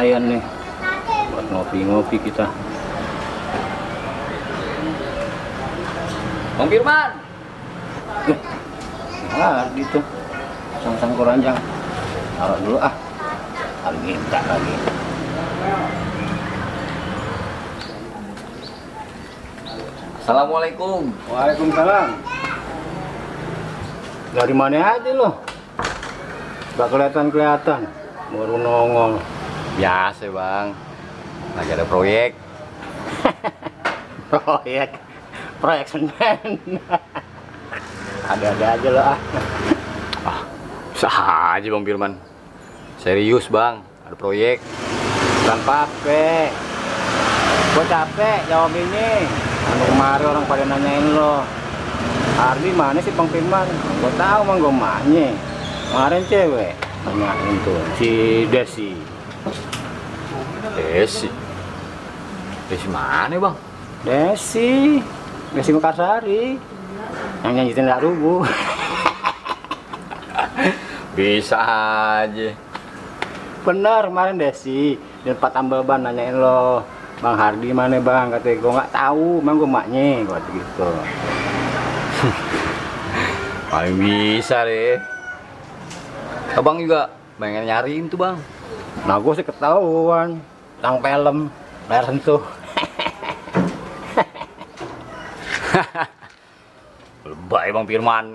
lumayan nih buat ngopi-ngopi kita. Bang Firman. Gitu. Sang-sang keranjang. Taruh dulu ah. Kali minta lagi. Assalamualaikum. Waalaikumsalam. Dari mana aja lo? Gak kelihatan, baru nongol. Biasa bang, lagi ada proyek. Proyek semen. Ada-ada aja lo ah. Sah aja bang Firman. Serius bang, ada proyek. Bukan pape. Gue capek jawab ini. Kemarin orang pada nanyain lo, Ardi mana sih Bang Firman? Gue tahu mang gue mahnya. Kemarin cewek nanyain tuh si Desi. Desi mana bang? Desi Mekarsari yang nyanyi Tenda Rubuh. Bisa aja. Bener kemarin Desi di tempat tambal ban nanyain lo, Bang Hardi mana bang? Katanya gue nggak tahu, emang gue maknya, gue gitu. Paling bisa deh. Abang juga pengen nyariin tuh bang. Nah gue sih ketahuan, tang film, layar sentuh. Lebay bang Firman.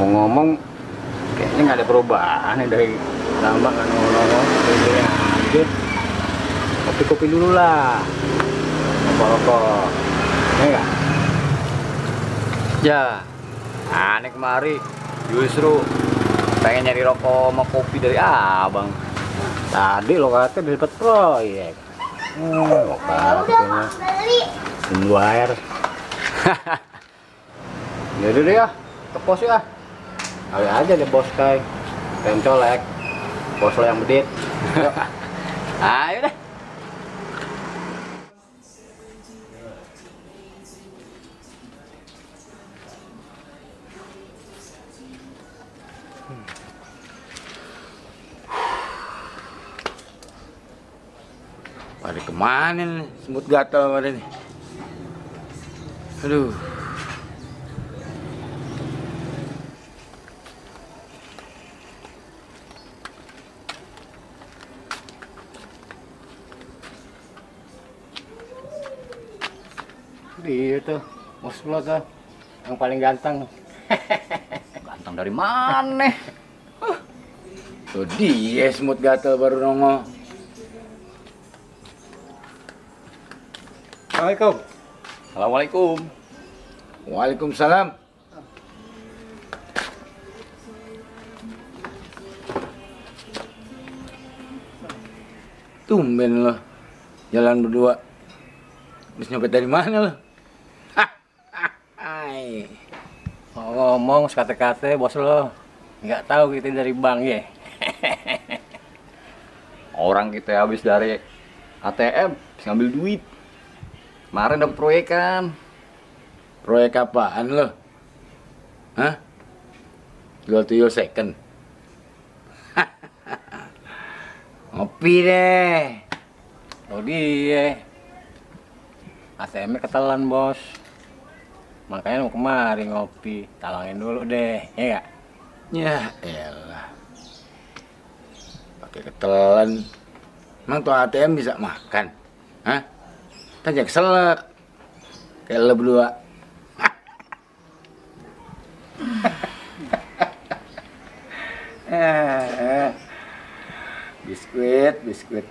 Ngomong kayaknya nggak ada perubahan nih dari lama kan ngomong aja. Kopi dulu lah, rokok ya nggak? Ya, aneh kemari justru pengen nyari rokok sama kopi dari abang. Tadi lo katanya dapat proyek. Lo katanya tunggu air. Yaudah deh ya, ke pos ya. Kali aja deh bos kai, pengen colek, bos lo yang bedit. Ayo deh. Pada kemana nih? Semut gatal pada nih. Aduh. Dia tuh, bos lo tuh, yang paling ganteng. Ganteng dari mana? Tuh dia semut gatal baru nongol. Assalamualaikum. Assalamualaikum. Waalaikumsalam. Tumben lo jalan berdua. Habis nyopet dari mana lo? Ngomong sekate-kate bos lo, nggak tahu kita dari bank ya. Orang kita habis dari ATM ngambil duit. Kemarin dapet proyekan. Proyek apaan lo? Hah? Jual tuyul second? Ngopi deh. Oh dia, ATM-nya ketelan bos. Makanya mau kemari ngopi, talangin dulu deh, ya nggak? Ya elah. Pakai ketelan. Emang tuh ATM bisa makan? Hah? Tajak selek. Kayak lo berdua. Biskuit.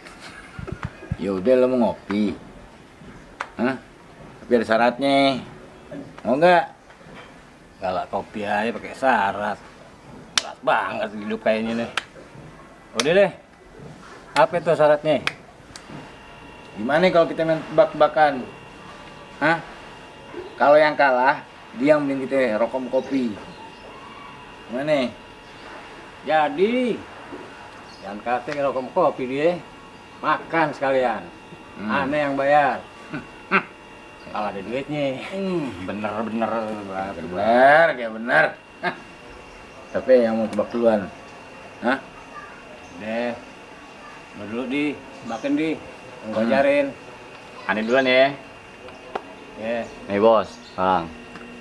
Ya udah lo mau ngopi. Hah? Tapi ada syaratnya. Mau nggak? Galak kopi aja pakai syarat. Berat banget hidup kayaknya nih. Udah deh. Apa itu syaratnya? Gimana kalau kita main tebak-tebakan? Hah? Kalau yang kalah, dia yang beliin kita rokok sama kopi. Gimana? Jadi, jangan kata rokok sama kopi dia. Makan sekalian. Aneh yang bayar. Kalau ada duitnya. Bener-bener banget. Bener, kayak bener. Hah. Tapi yang mau tebak duluan. Hah? Deh. Lo dulu di, makan di. Gue ajarin. Aneh duluan ya. Ya, Nih bos, Bang.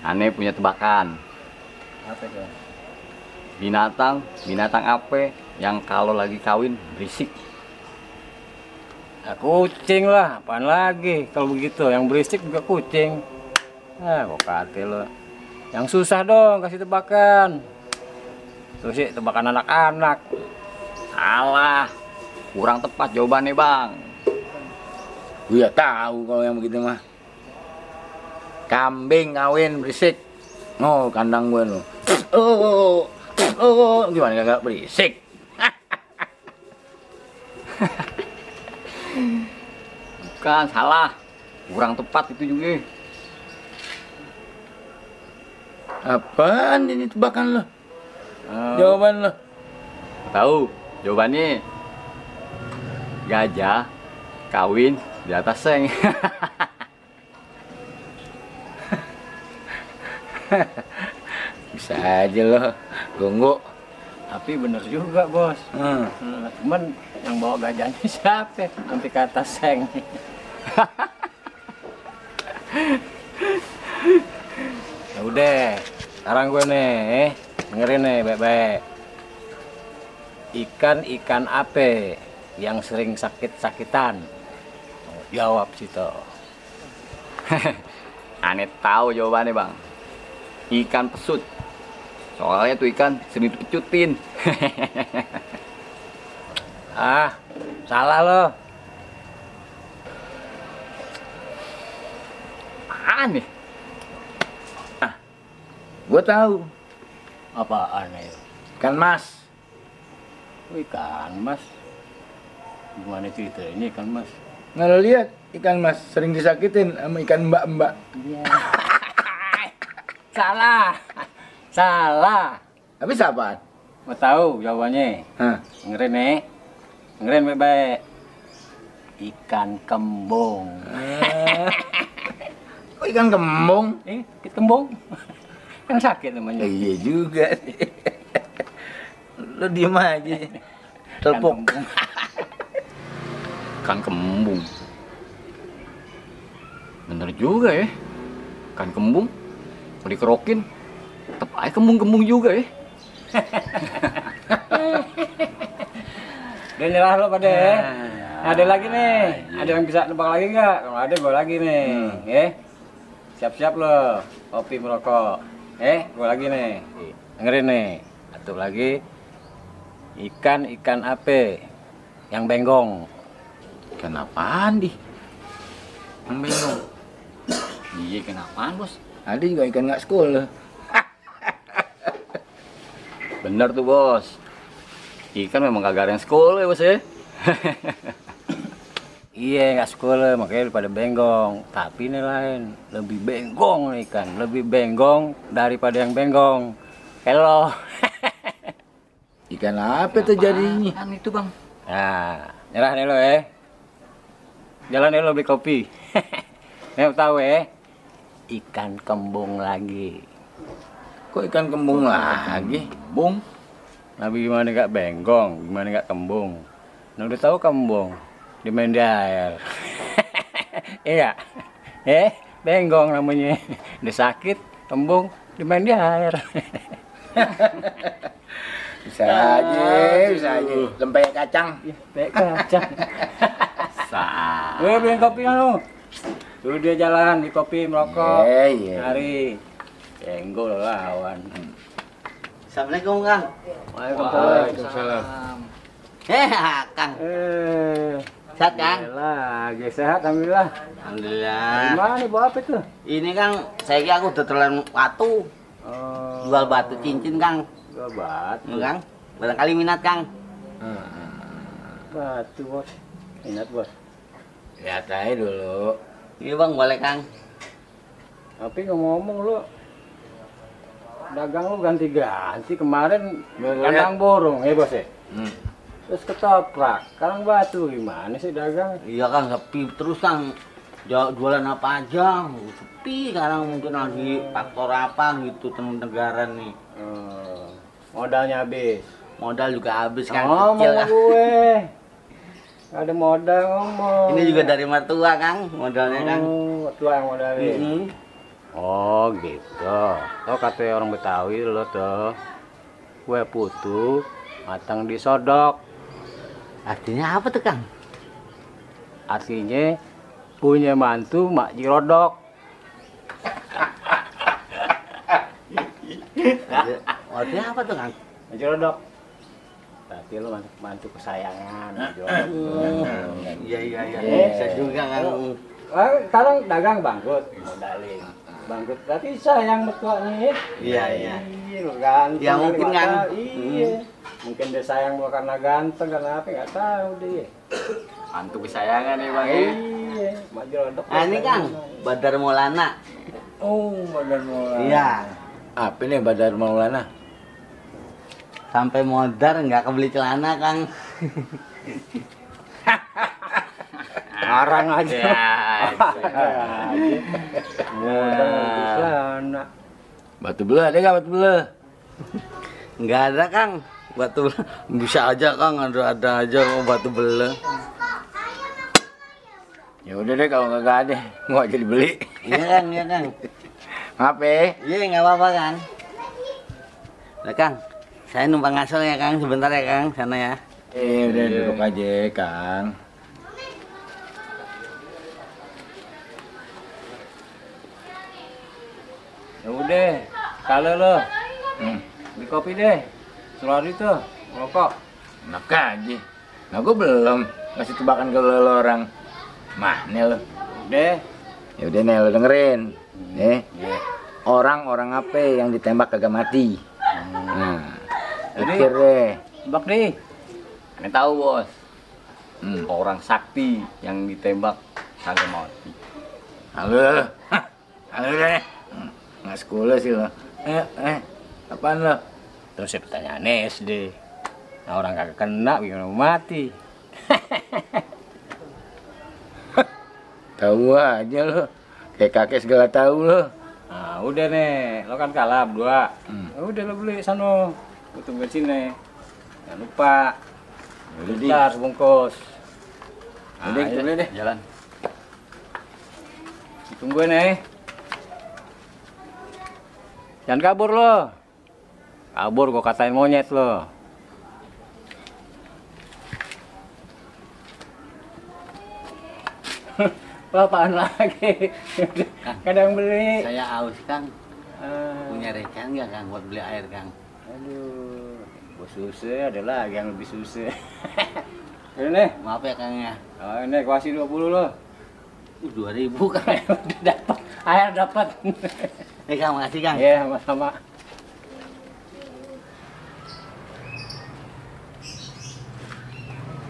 Aneh punya tebakan. apa itu? Binatang apa yang kalau lagi kawin berisik? Nah, kucing lah, apaan lagi kalau begitu, yang berisik juga kucing. Kok kate lo. Yang susah dong kasih tebakan. Terus sih tebakan anak-anak. Salah. Kurang tepat jawabannya, Bang. Gue ya tahu kalau yang begitu mah. Kambing kawin berisik. Oh, kandang gue lo. Gimana kagak berisik? Bukan, salah. Kurang tepat itu juga. Apaan ini tebakan lo? Jawaban lo? Tahu jawabannya? Gajah kawin di atas seng. Bisa aja lo, gonggo. Tapi bener juga bos. Cuman yang bawa gajahnya siapa? Nanti ke atas seng. Ya udah, sekarang gue nih, dengerin nih baik-baik. Ikan apa yang sering sakit-sakitan? Jawab situ. Aneh tahu jawabannya, Bang. Ikan pesut. Soalnya tuh ikan sering dipecutin. Ah, salah lo. Aneh. Gue tahu. Apaan ya? Ikan mas. Ikan mas. Gimana ceritanya ikan mas? Nggak lo lihat ikan mas sering disakitin sama ikan mbak-mbak. Iya. Salah. Salah. Tapi apaan? Mau tahu jawabannya? Hah? Dengerin nih. Dengerin baik-baik. Ikan kembung. Kok ikan kembung? Ikan kembung. Kan sakit namanya. Iya juga. Lo diem aja. Telpok. Ikan kembung. Bener juga ya. Ikan kembung. Kalau dikerokin, tetep aja kembung-kembung juga ya. Udah nyerah lo pada ya. Ada lagi nih. Ada yang bisa nebak lagi nggak? Kalau ada gue lagi nih. Siap-siap lo. Kopi merokok. Gue lagi nih. Dengerin nih. Satu lagi. Ikan apa yang benggong? Ikan apaan di? Yang bingung. Iya, kenapaan bos? Ada juga ikan nggak sekolah. Bener tuh bos. Ikan memang kagak ada yang sekolah ya bos ya. Iya nggak sekolah makanya pada benggong. Tapi ini lain. Lebih benggong nih ikan. Lebih benggong daripada yang benggong. Hello. Ikan apa tuh jadinya? Kan itu bang. Nah, nyerah nih lo ya. Jalan nih lo beli kopi. Nih tahu ya. Ikan kembung lagi. Kok ikan kembung lagi? Bung. Nabi gimana nggak benggong, gimana nggak kembung. Nah udah tahu kembung di main di air. Iya, benggong namanya. Udah sakit, kembung di main di air. Bisa aja. Lempeng kacang. Lempeng kacang. Sah. Beliin kopi lu. Tuh dia jalan di kopi merokok. Iya. Hari. Enggol lawan. Assalamualaikum Kang. Waalaikumsalam. Kang. Sehat Sehat Kang? lagi sehat alhamdulillah. Alhamdulillah. Gimana nih bawa apa tuh? Ini Kang, saya kira aku udah terlalu batu. Jual batu cincin Kang. Jual batu. Kang, barangkali minat Kang. Batu bos. Ingat bos. Lihat aja dulu. Iya Bang, boleh Kang. Tapi ngomong-ngomong lu dagang lu ganti-ganti kemarin kandang burung ya bos ya? Terus ketoprak, sekarang batu gimana sih dagang? Iya Kang, sepi terus Kang. jualan apa aja, sepi sekarang mungkin lagi faktor apa gitu negara nih. Modalnya habis. Modal juga habis kan Ngomong kecil sama kan. gue. Gak ada modal ngomong. Ini juga dari mertua Kang, modalnya Kang. Mertua yang modalin. Oh gitu. Oh kata orang Betawi lo tuh, kue putu matang disodok. Artinya apa tuh Kang? Artinya punya mantu mak jirodok. Artinya apa tuh Kang? Mak jirodok. Berarti lo mantu kesayangan. Mak jirodok. Iya. Bisa juga Kang. Sekarang dagang bangkrut, modalin. Bangkrut berarti sayang mertuanya. Iya. Lo ganteng. Ya mungkin kali, nggak kan. tahu. Iya. Mungkin dia sayang gua karena ganteng, karena apa nggak tahu dia. Mantu kesayangan nih Bang. Iya, mak jirodok. Nah ini Kang, Badar Maulana. Oh, Badar Maulana. Iya. Apa nih Badar Maulana? Sampai modar nggak kebeli celana Kang. Arang aja. Ya, Sana. Batu bela ada nggak batu bela? Nggak ada Kang. Batu bisa aja Kang, ada aja mau batu bela. Ya udah deh kalau nggak ada, nggak jadi beli. Iya Kang. Apa? Iya nggak apa-apa Kang. Nah Kang, saya numpang ngasal ya Kang, sebentar ya Kang, sana ya. Udah duduk aja Kang. Ya udah, kalau lo beli kopi deh. Selalu itu, rokok. Enak aja. Nah gue belum ngasih tebakan ke lo orang. Mana lo? Udah. Ya udah nih lo dengerin. Nih. Orang-orang apa yang ditembak kagak mati. Nah, Jadi- pikir deh. Tebak deh. Ini tahu bos. Orang sakti yang ditembak kagak mati. Halo. Halo deh. Nggak sekolah sih lo. Apaan lo? Terus saya pertanyaan SD. Nah, orang kagak kena gimana mau mati? Tahu aja lo. Kayak kakek segala tahu lo. Nah, udah nih, lo kan kalah berdua. Ya udah lo beli sana. Gue tungguin sini. Jangan lupa. Udah di. Bentar sebungkus. Udah Ayo, boleh deh. jalan. Tungguin nih. Jangan kabur lo. Kabur gua katain monyet lo. Lo apaan lagi? Kadang beli. Saya aus Kang, Ah, punya rekan nggak Kang buat beli air Kang? aduh, gua susah, ada lagi yang lebih susah. Ini nih, Maaf ya Kang ya. oh, ini gua kasih 20 lo. 2.000 Kang. Udah dapat, air dapat. Nih Kang, makasih Kang. Iya, sama-sama.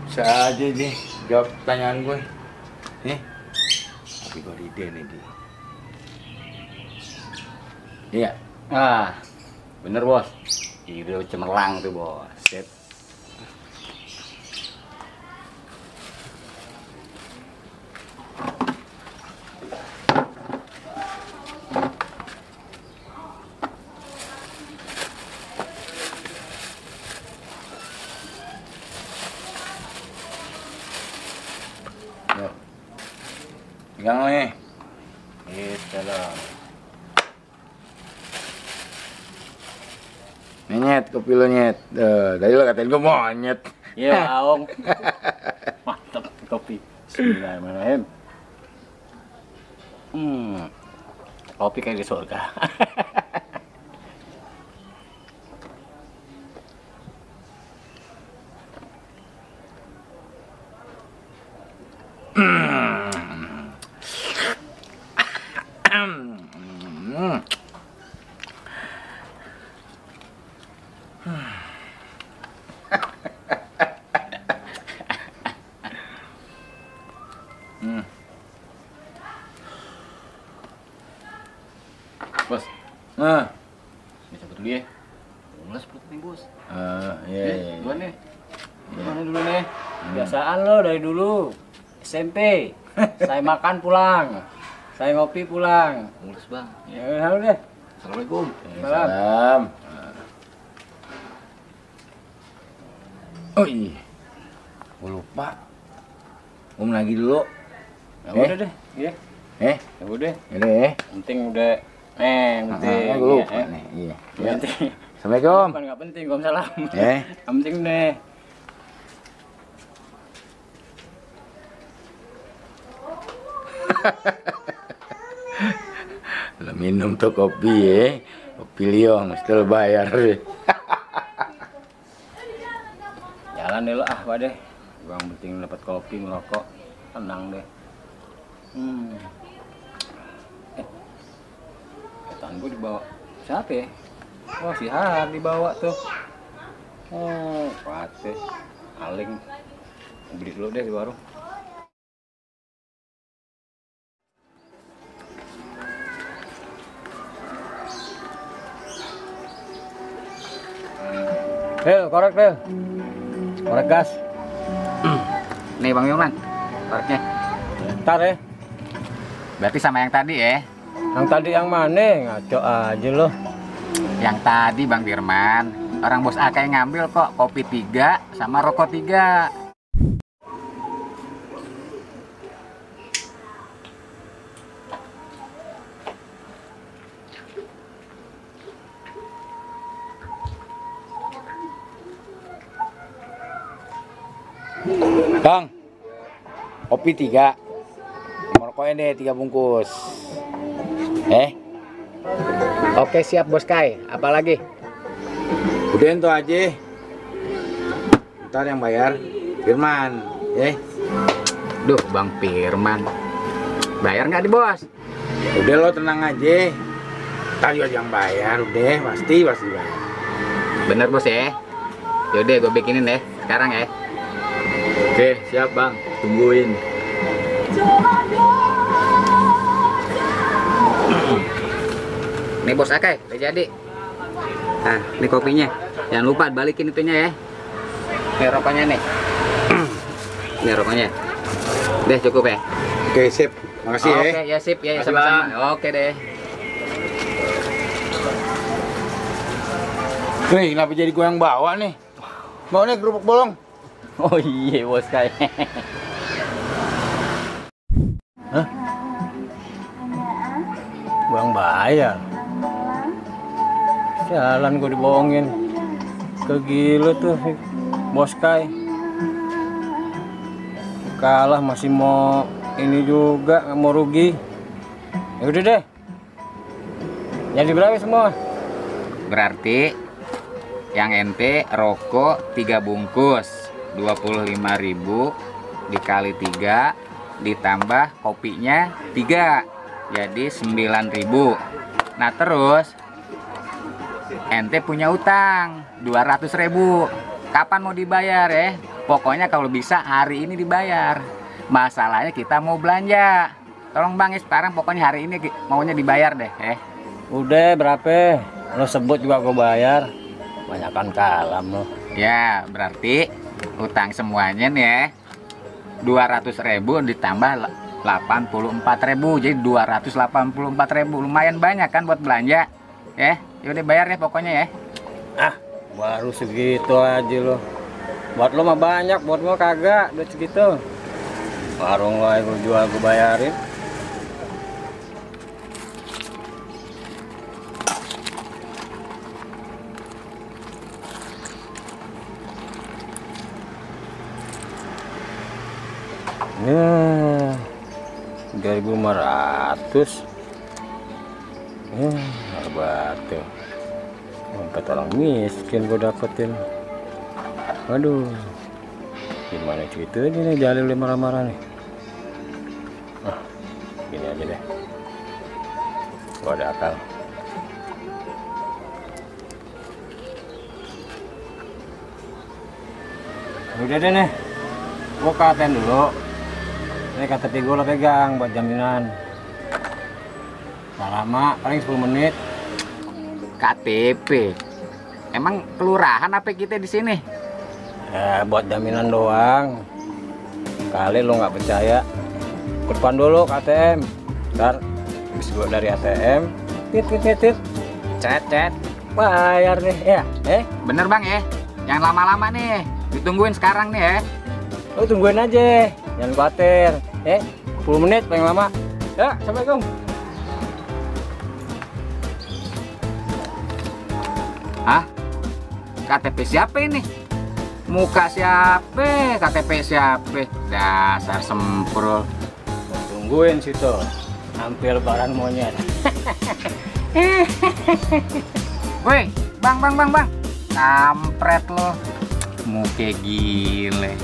Bisa aja deh jawab pertanyaan gue. Nih. Tapi gue ide nih dia. Iya. Ah, bener bos. Ide cemerlang tuh bos. Sip. Yuk. Pegang nih. Gitu loh. Nyet, kopi lo nyet. Tadi lo katain gue monyet. Iya, Aong. Mantap kopi. Bismillahirrahmanirrahim. Kopi kayak di surga. Bos, Nah, ini cabut dulu ya. Mules perut nih bos. iya. Nih, Iya. duluan nih. Gimana dulu nih? Kebiasaan lo dari dulu. SMP. Saya makan pulang. Saya ngopi pulang. Mulus bang. Ya halo deh. Assalamualaikum. Salam. Salam. Oh iya, gue lupa. Lagi dulu. Ya udah deh. Iya. Ya udah. Ini Penting udah. Penting. gue lupa Ya, nih. Iya. Penting. Assalamualaikum. Bukan nggak penting, waalaikumsalam. Yang penting deh. Lo minum tuh kopi ya. Kopi liong, mesti lo bayar. Jalan deh lo Pak deh. Yang penting dapat kopi, ngerokok, tenang deh. Ketan gue dibawa siapa ya? Oh si Har dibawa tuh. Oh pate Aling. Beli dulu deh di warung. Korek gas. Nih Bang Yoman, koreknya. Ntar ya. Berarti sama yang tadi ya? Yang tadi yang mana? Ngaco aja lo. Yang tadi Bang Firman, orang bos AK yang ngambil kok kopi 3 sama rokok 3. Bang, kopi 3. Rokoknya deh 3 bungkus. Oke siap bos Kai. Apalagi? Udah itu aja. Ntar yang bayar Firman, Duh Bang Firman, bayar nggak di bos? Udah lo tenang aja. Ntar juga yang bayar, udah pasti bayar. Bener bos ya? Yaudah gue bikinin deh sekarang ya. Oke, siap Bang. Tungguin. Nih bos Akai, udah jadi. Nah, ini kopinya. Jangan lupa balikin itunya ya. Ini rokoknya nih. Ini rokoknya. Udah cukup ya? Oke, sip. Makasih ya. Oke, ya sip ya sama-sama. Oke deh. Nih, kenapa jadi gue yang bawa nih? Bawa nih kerupuk bolong. Oh iya bos Kai. Hah? Bang bayar. Jalan gue dibohongin. Kegila tuh si bos Kai. Kalah masih mau ini juga, nggak mau rugi. Ya udah deh. Jadi berapa semua? Berarti yang ente rokok 3 bungkus 25.000 dikali 3 ditambah kopinya 3 jadi 9.000. Nah terus ente punya utang 200.000. Kapan mau dibayar ya? Pokoknya kalau bisa hari ini dibayar. Masalahnya kita mau belanja. Tolong Bang ya sekarang pokoknya hari ini maunya dibayar deh Udah berapa? Lo sebut juga gue bayar. Banyakan kalam lo. Ya berarti utang semuanya nih ya 200.000 ditambah 84.000 jadi 284.000. Lumayan banyak kan buat belanja ya. Yaudah bayar ya pokoknya ya. Baru segitu aja lo. Buat lo mah banyak, buat gua kagak duit segitu. Warung lo gue jual gue bayarin. Ya, 3.500. Batu. Dompet orang miskin gue dapetin. Waduh, gimana ceritanya nih Jalil marah-marah nih. Gini aja deh. Gue ada akal. Udah deh nih. Gue katain dulu. Ini KTP gue lo pegang buat jaminan. Nggak lama, paling 10 menit. KTP. Emang kelurahan apa kita di sini? Ya buat jaminan doang. Kali lo nggak percaya. ke depan dulu ke ATM. Ntar habis gua dari ATM, tit, cet, bayar nih ya. Bener bang ya, jangan lama-lama nih, ditungguin sekarang nih ya. Lu tungguin aja, jangan khawatir. 10 menit paling lama. Ya, assalamualaikum. Hah? KTP siapa ini? Muka siapa? KTP siapa? Dasar semprul. Tungguin situ. Hampir lebaran monyet. Woi, bang. Kampret lo. Muka gile.